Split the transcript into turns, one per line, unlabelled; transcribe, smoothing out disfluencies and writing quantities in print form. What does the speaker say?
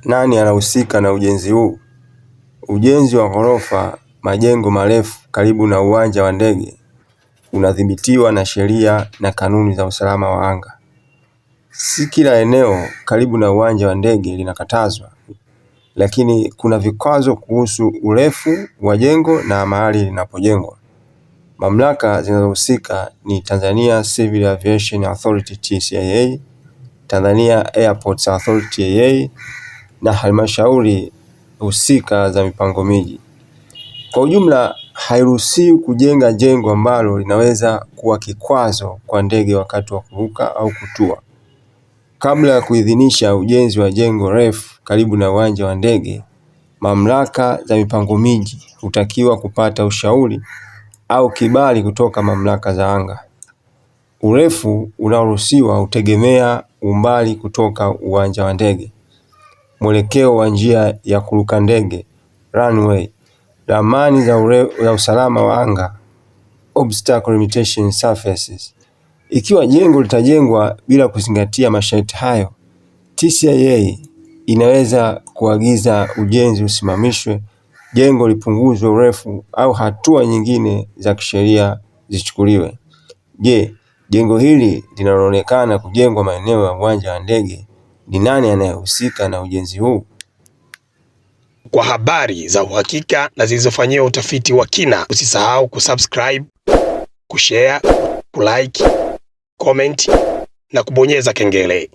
Nani anahusika na ujenzi huu? Ujenzi wa ghorofa, majengo marefu karibu na uwanja wa ndege unadhibitiwa na sheria na kanuni za usalama wa anga. Si kila eneo karibu na uwanja wa ndege linakatazwa, lakini kuna vikwazo kuhusu urefu wa jengo na mahali linapojengwa. Mamlaka zinazohusika ni Tanzania Civil Aviation Authority TCAA, Tanzania Airports Authority TAA na halmashauri husika za mipango miji. Kwa ujumla, hairuhusiwi kujenga jengo ambalo linaweza kuwa kikwazo kwa ndege wakati wa kuruka au kutua. Kabla ya kuidhinisha ujenzi wa jengo refu karibu na uwanja wa ndege, mamlaka za mipango miji hutakiwa kupata ushauri au kibali kutoka mamlaka za anga. Urefu unaoruhusiwa hutegemea umbali kutoka uwanja wa ndege, mwelekeo wa njia ya kuruka ndege runway, ramani za usalama wa anga obstacle limitation surfaces. Ikiwa jengo litajengwa bila kuzingatia masharti hayo, TCAA inaweza kuagiza ujenzi usimamishwe, jengo lipunguzwe urefu au hatua nyingine za kisheria zichukuliwe. Je, jengo hili linaloonekana kujengwa maeneo ya uwanja wa ndege ni nani anayehusika na ujenzi huu?
Kwa habari za uhakika na zilizofanyiwa utafiti wa kina, usisahau kusubscribe, kushare, kulike, comment na kubonyeza kengele.